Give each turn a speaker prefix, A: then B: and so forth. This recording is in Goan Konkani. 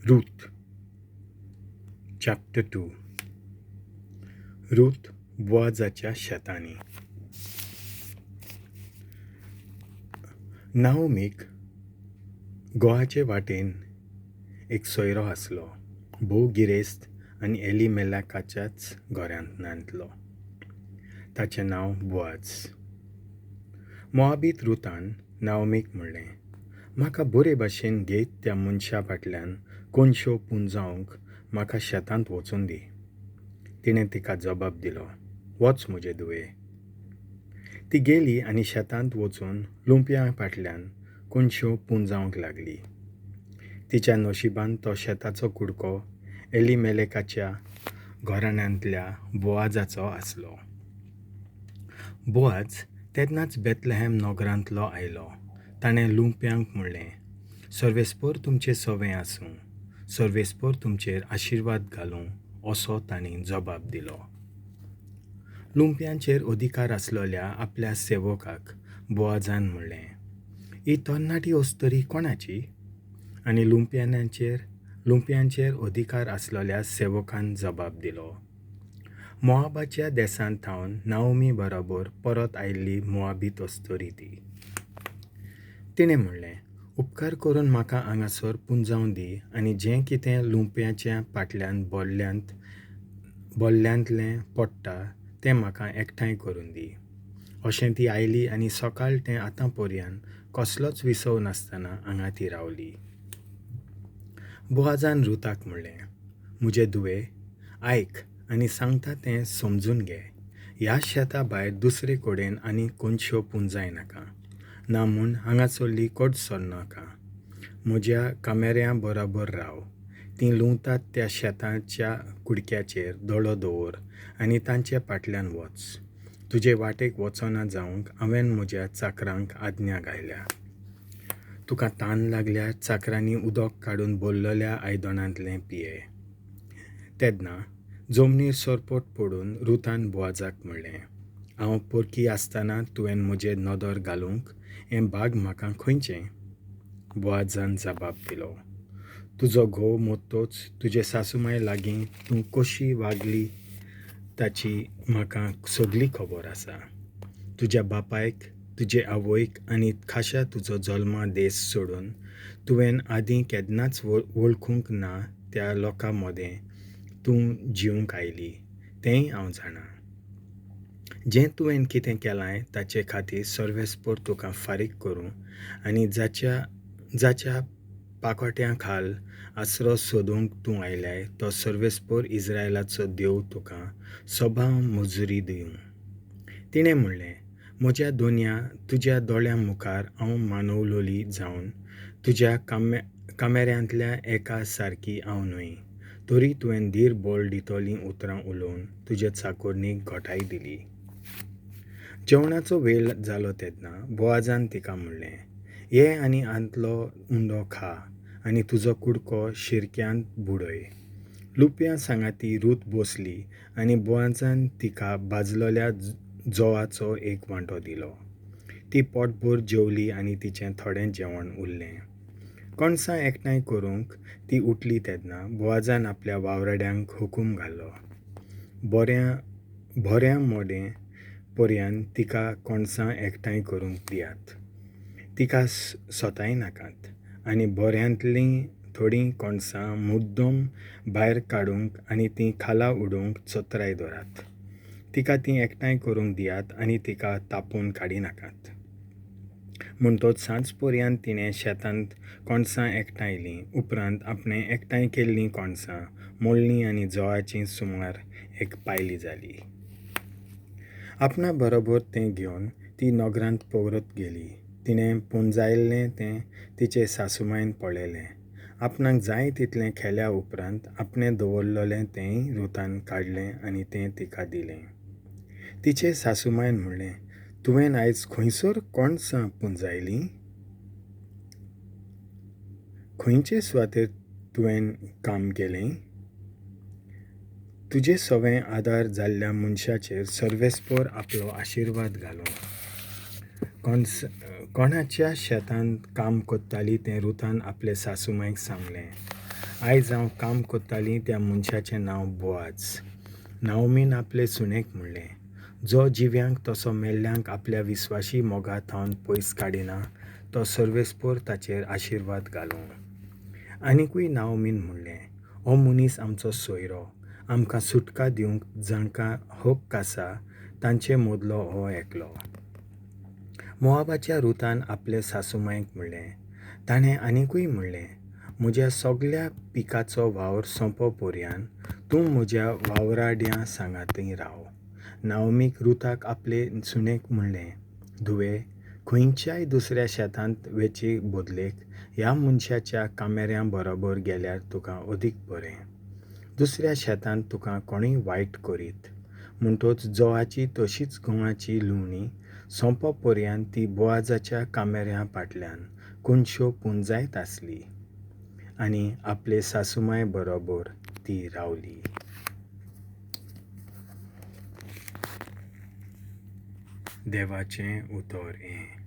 A: Ruth chapter 2. Ruth बोआजाच्या शेतांनी. नाओमीक गोवाचे वाटेन एक सोयरो आसलो, भोव गिरेस्त आनी एलिमेलेकाच्याच घराण्यांतलो. ताचें नांव बोआज. मोआबीत रुतान नाओमीक म्हणलें, म्हाका बरे भाशेन घेयत त्या मनशा फाटल्यान कोनशो पुंजावंक म्हाका शेतांत वचूं दी. तिणें तिका जबाब दिलो, वच म्हजे धुवे. ती गेली आनी शेतांत वचून लुंपयां फाटल्यान कोनशो पुंजावंक लागली. तिच्या नशिबान तो शेताचो कुडको एलिमेलेकाच्या घराण्यांतल्या बोआजाचो आसलो. बोआज तेन्नाच बेथलेहेम नगरांतलो आयलो. ताणें लुंप्यांक म्हणलें, सर्वेस्पर तुमचें सवें आसूं, सर्वेस्पर तुमचेर आशिर्वाद घालूं, असो तांणी जबाब दिलो. लुंप्यांचेर अधिकार आसलेल्या आपल्या सेवकाक बोआजान म्हणलें, ही तरणाटी अस्तुरी कोणाची? आनी लुंप्यांचेर अधिकार आसलेल्या सेवकान जबाब दिलो, मोआबाच्या देसांत थावन नाओमी बरोबर परत आयिल्ली मोआबीत अस्तुरी ती. तिणें म्हणलें, उपकार करून म्हाका हांगासर पुंजावं दी आनी जें कितें लुंप्याच्या फाटल्यान बोल्ल्यांतलें पडटा तें म्हाका एकठांय करून दी. अशें ती आयली आनी सकाळ तें आतां पर्यंत कसलोच विसव नासतना हांगा ती रावली. बोआजान रुताक म्हणलें, म्हजे धुवे, आयक आनी सांगता तें समजून घे. ह्या शेता भायर दुसरे कडेन आनी कोनशो पुंजाय नाका, ना म्हूण हांगासरली कडसर नाका. म्हज्या कामेऱ्यां बरोबर राव. तीं लुंवतात त्या शेताच्या कुडक्याचेर दोळो दवर आनी तांचे फाटल्यान वच. तुजे वाटेक वचना जावंक हांवें म्हज्या चाकरांक आज्ञा घायल्या. तुका तान लागल्यार चाकरांनी उदक काडून भरलेल्या आयदनांतलें पिये. तेन्ना जमनीर सरपट पडून रुतान बोआजाक म्हणलें, हांव परकी आसतना तुवें म्हजेर नदर घालूंक हें भाग म्हाका खंयचें? बोआजान जबाब दिलो, तुजो घोव मरतच तुजे सासूमाय लागीं तूं कशी वागली ताची म्हाका सगली खबर आसा. तुज्या बापायक, तुजे आवयक आनी खाशा तुजो जल्मा देस सोडून तुवें आदीं केन्नाच वळखूंक ना त्या लोकां मदें तूं जिवंक आयली तेंय हांव जाणा. जें तुवें कितें केलां ताचे खातीर सर्वेस्पर तुका फारीक करूं आनी जाच्या पाकोट्या खाल आसरो सोदूंक तूं आयल्याय तो सर्वेस्पर इस्रायलाचो देव तुका सभा मजुरी दिवं. तिणें म्हणलें, म्हज्या दोनया, तुज्या दोळ्यां मुखार हांव मानवलोली जावन तुज्या कामेऱ्यांतल्या एका सारकी हांव न्हय, तरी तुवें धीर बळ दितलीं उतरां उलोवन तुजे चाकोरणीक घटाय दिली. जेवणाचो वेळ जालो तेन्ना बोआजान तिका म्हणलें, ये आनी आंतलो उंडो खा आनी तुजो कुडको शिरक्यांत बुडय. लुपयां सांगाती रूत बसली आनी बोआजान तिका भाजलेल्या जोवाचो एक वांटो दिलो. ती पोटभर जेवली आनी तिचें थोडें जेवण उरलें. कणसां एकठांय करूंक ती उठली तेन्ना बोआजान आपल्या वावराड्यांक हुकूम घालो, बऱ्या मोडें पर्यंत तिका कणसां एकठांय करूंक दियात, तिका सोताय नाकात आनी बऱ्यांतलीं थोडीं कणसां मुद्दम भायर काडूंक आनी तीं खाला उडोवंक चत्राय दवरात. तिका तीं एकठांय करूंक दियात आनी तिका तापोवन काडिनाकात. म्हणटच सांज पर्यंत तिणें शेतांत कणसां एकठांयलीं. उपरांत आपणें एकठांय केल्लीं कणसां मोडलीं आनी जोवाची सुमार एक पायली जाली. आपणा बरोबर तें घेवन ती नगरांत परत गेली. तिणें पुंजायल्लें तें तिचे सासूमायन पळयलें. आपणाक जाय तितलें खेल्या उपरांत आपणें दवरलेलें तेंय रुतान काडलें आनी तें तिका दिलें. तिचे सासूमायन म्हणलें, तुवें आयज खंयसर कणसां पुंजायलीं? खंयचे सुवातेर तुवें काम केलें? तुजे सवें आदार जाल्ल्या मनशाचेर सर्वेस्पर आपलो आशिर्वाद घालूं. कोणाच्या शेतांत काम करताली तें रुतान आपले सासूमायक सांगलें आयज हांव काम कोत्तालीं त्या मनशाचें नांव बोआज. नाओमीन आपले सुनेक म्हणलें, जो जिव्यांक तसो मेल्ल्यांक आपल्या विस्वाशी मोगा थावन पयस काडिना, तो सर्वेस्पोर ताचेर आशिर्वाद घालूं. आनिकूय नाओमीन म्हणलें, हो मनीस आमचो सोयरो, आमकां सुटका दिवंक जांकां हक्क आसा तांचे मदलो हो एकलो. मोआबाच्या रुतान आपले सासुमांयक म्हणलें, ताणें आनिकूय म्हणलें, म्हज्या सगल्या पिकाचो वावर सोंपो पर्यान तूं म्हज्या वावराड्यां सांगातीं राव. नाओमीक रुताक आपले सुनेक म्हणलें, धुवे, खंयच्याय दुसऱ्या शेतांत वेचे बदलेक ह्या मनशाच्या कामेऱ्यां बरोबर गेल्यार तुका अदीक बरें. दुसऱ्या शेतांत तुका कोणूय वायट करीत. म्हणटच जवाची तशीच गंवाची लुवणी सोंपो पर्यान ती बोआजाच्या कामेऱ्यां फाटल्यान कोनश्यो पुंजायत आसली आनी आपले सासुमांय बरोबर ती रावली. देवाचें उतर हें.